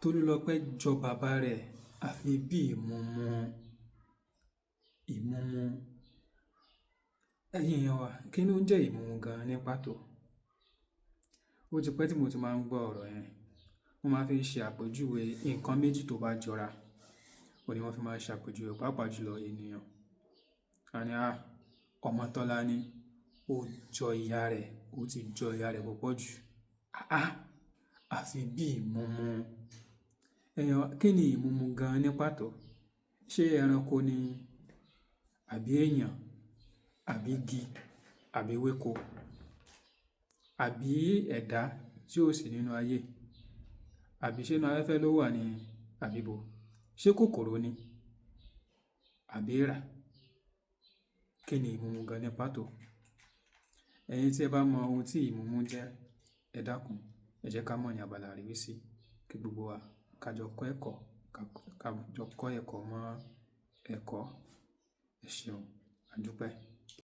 Tolúlọpẹ́ jọ bàbá rẹ̀ àfi bí ìmúmu ìmúmu. Ẹ̀yin èèyàn wa, kí ló ń jẹ́ ìmúmu gan-an ní pàtó? Ó ti pẹ́ tí mo ti máa ń gbọ́ ọ̀rọ̀ yẹn. Wọ́n máa ń fi ṣe àpèjúwe nǹkan méjì tó bá jọra. Òun ni wọ́n fi máa ń ṣe àpèjúwe, pàápàá jùlọ ènìyàn. A ní, "à, ọmọ Tọ́lá ni, ó jọ ìyá rẹ̀, ó ti jọ ìyá rẹ̀ púpọ̀ jù. Àá, àfi bí ìmúmu." Ẹ̀yin wa, kí ni ìmúmu gan-an ní pàtó? Ṣé ẹranko ni àbí èèyàn, àbí igi, àbí ewéko, àbí ẹ̀dá tí ó sì nínú ayé, àbí ṣé inú afẹ́fẹ́ ló wà ní àbí bo? Ṣé kòkòrò ni àbí èèrà? Kí ni ìmúmu gan-an ní pàtó? Ẹ̀yin tí ẹ bá mọ ohun tí ìmúmu jẹ́, ẹ dákun, ẹ jẹ́ ká mọ̀ ní abala àríwísí kí gbogbo wa ká jọ kọ́ ẹ̀kọ́, ká jọ kọ́ ẹ̀kọ́ mọ́ ẹ̀kọ́. Ẹ ṣeun, a dúpẹ́.